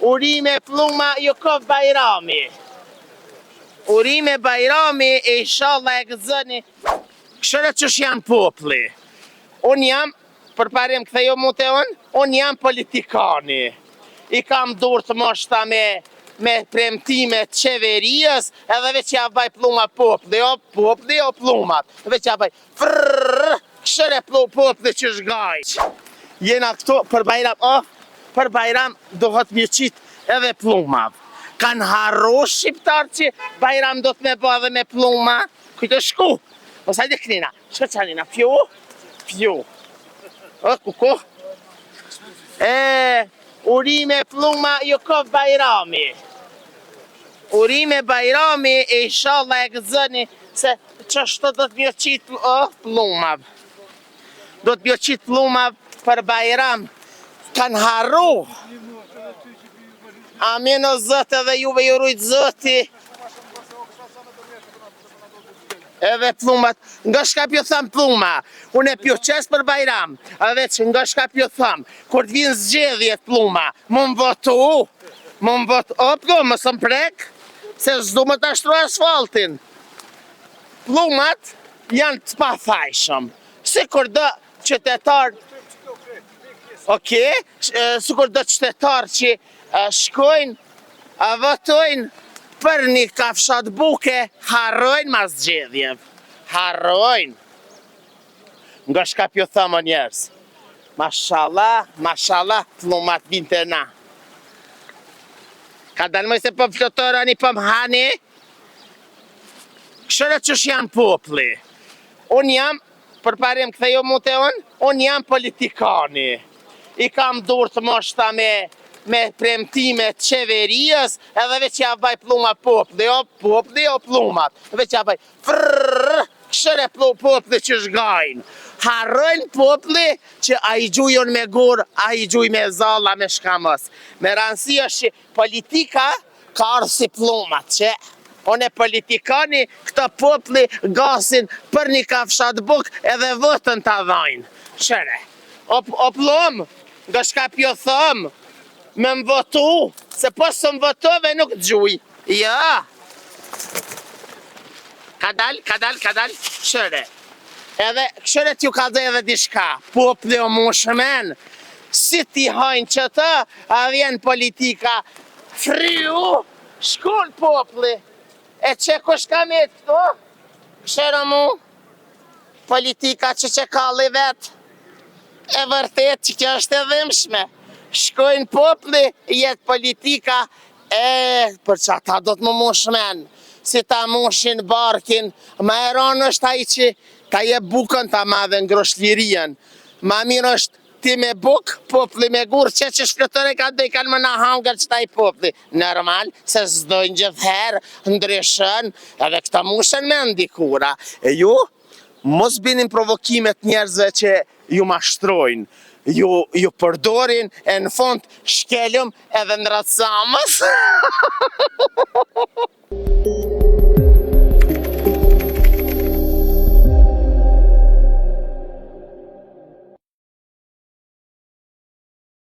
Urime plluma ju koft bajrami. Urime bajrami e ishalla e gëzoni. Kshyre qysh janë populli. Unë jam Përparim ktheju mu te unë, unë jam politikani. I kam durt mushta me me premtime të qeverijës, edhe veç ja baj plluma populli, o populli, o pllumat. Veç ja baj frrrr, kshyre pllu populli qysh gajq. Jena këtu për bajram, o, për bajram duhet m'ju qit edhe pllumav. Kanë harru shqiptarët që bajram do të me ba edhe me plluma. Kujto shku? Mos hajde knina. Shko qanina, pju, pju. O, kuku. E, urime plluma, ju koft bajrami. Urime bajrami, e ishalla e gëzoni, se qashtu do të m'ju qitë, o, pllumav. Do të m'ju qitë pllumav për bajram. Kanë harru. Amin o zot edhe juve ju rujt zoti. Edhe pllumat, nga shka pjo tham plluma, unë e pjo qes për bajram, edhe që nga shka pjo tham, kur të vinë zgjedhjet plluma, më më votu, më më votu, o pllumë, mos më prek, se s'du me ta shtru asfaltin. Pllumat janë të pafajshëm, sikur do qytetar, ok, sikur do qytetar që shkojnë, A votojnë për një kafshat buke, harrojnë mas zgjedhjev. Harrojnë. Nga shka pjo tham o njerëz. Mashallah, mashallah, pllumat vinë te na. Ka dalë moj se po fluturoni, po më hani. Kshyre qysh janë populli. Unë jam Përparim ktheju mu te unë, unë jam politikani. I kam durt mushta me me premtime të qeverijës, edhe veç ja baj plluma populli, o populli, o pllumat. Veç ja baj frrrr, kshyre pllu populli qysh gajnë. Harrojnë populli që a i gjuj unë me gur, a i gjuj me zalla, me shka mos. Me rëndësi është që Politika ka ardhë si pllumat që unë politikani këto populli gasin për një kafshat buk edhe votën ta dhajnë. Kshyre. O, o pllum, nga shka pjo thom, me më votu, se po s'më votove nuk të gjuj. Ja. Ka dal, ka dal, ka dal, kshyre. Edhe kshyre t'ju kallzoj edhe diçka, populli o mush men, si t'i hajnë qëta, a vjen politika, fryu, shkon populli, e qe kush ka met këtu, kshyre mu, politika që që kalli vet, e vërtet që kjo është e dhimshme, shkojnë populli, jet politika, E, për qata do të më mush men, si ta mushin barkin, ma e ronë është ai që ta jep bukën ta madhe ngrosh lirinë. Ma mirë është ti me buk, populli me gurë, që që shfletore ka dhe i kanë më në hangër që ta i populli. Normal, se s'dojnë gjithëherë, ndryshën, edhe këta mushen men dikura. E ju, mos bini n'provokimet njerëzve që ju mashtrojnë, ju, ju përdorin, e në fund shkelëm edhe në rracamës.